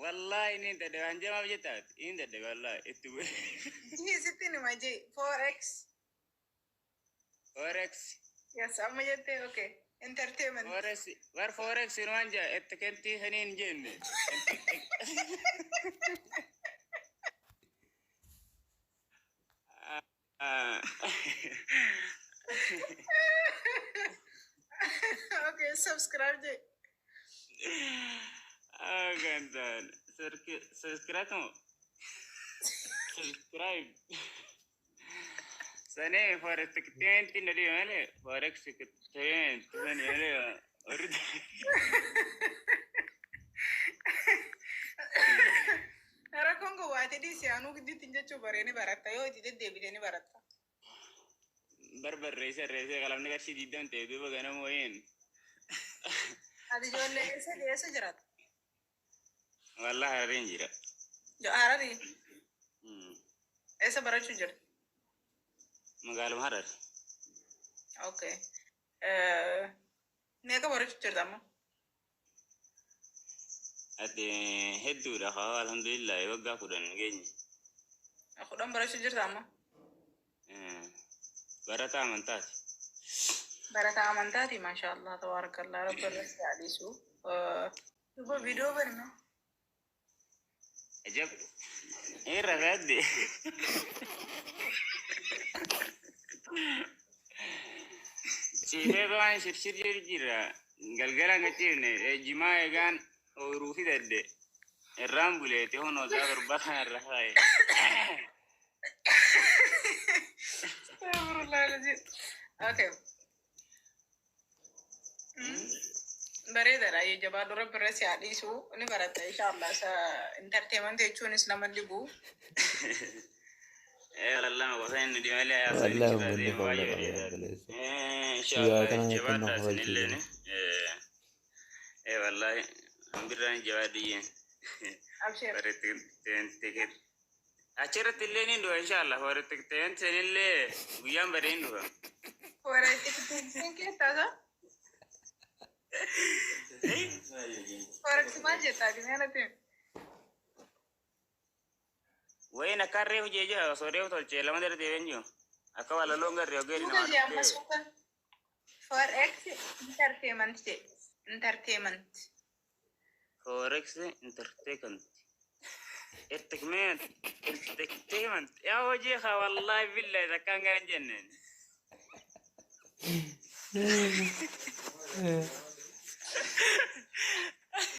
Wallaahi inni hin dadhabe an jamaaf jettaati hin dadhabe wallaahi itti bu'e. Jii sitti nima jii. Forex. Forex. Yes, amma jettee okay. Entertainment. Forex bar forex waan jaa itti kentii sanii hin jenne. Okay, subscribe jee. Gantaan subscribe moo subscribe sanii forex entertainment na dhibe malee forex entertainment sanii malee warri Rakkoon kun waati dhiisi anuu gidduutti hin jechuu baree ni baratta yoo itti deddeebite ni baratta. Barbarreessee reessee qalamni qarshii 20 ta'e duuba ganama wayiin. Ati ijoollee eessa eessa jiraata? Wallahi Harariin jira. Hararii eessa barachuu jirta? Magaaluma Harar. Okay. Meeqa barachuu jirta amma? Ati hedduudha haa alhamdulillah waggaa 10 geenye. 10 barachuu jirta amma? Barataa amantaati. Barataa amantaati maashaallah tabaarakallah rabbi irra si haa dhiisu. Duuba viidiyoo banime. Ajab. Irra gadde. Ciisee waan shirshir jedhu jira. Galgala hin ciifne jimaa eegaan ooyiruu fidadde. Irraan buleeti honoo isaa torbaa kana irra kaaye. Astaghfirullah alazim. Okay. Bareedaadha ayyee jabaadhu rabbi irra si haa dhiisu ni baratta inshaallah isa entertainment jechuunis nama hin dhibu. Eh lallama qofa inni dhimalee haasa'in Wallaahi itti uummanni baatee qabla baay'ee qaba bareedaadha. obboleessa. Eh Guyyaa inshaallah kana kan na jabaadhaa kofalchiisan. isinilleen. Eh wallahi birraan jabaadhiyyeen. Abshir. Bareetti Achirratti illee ni dhufa inshallah. Warri sanillee guyyaan badee ni dhufa. Warra itti keessaa isaa? Forex maal jettaa ati mee natti himi. Wayin akka reefu jee jira osoo reefu tolchee lama dara deebi'een jiru. Akka walaloon garree ogeessi Suuta namaa jee amma dhuftee. suuta. Forex entertainment jee. Entertainment. Forex entertainment. Entertainment. Entertainment. Yaa hojii haa wallaahi billahi takkaan gara hin jenneen.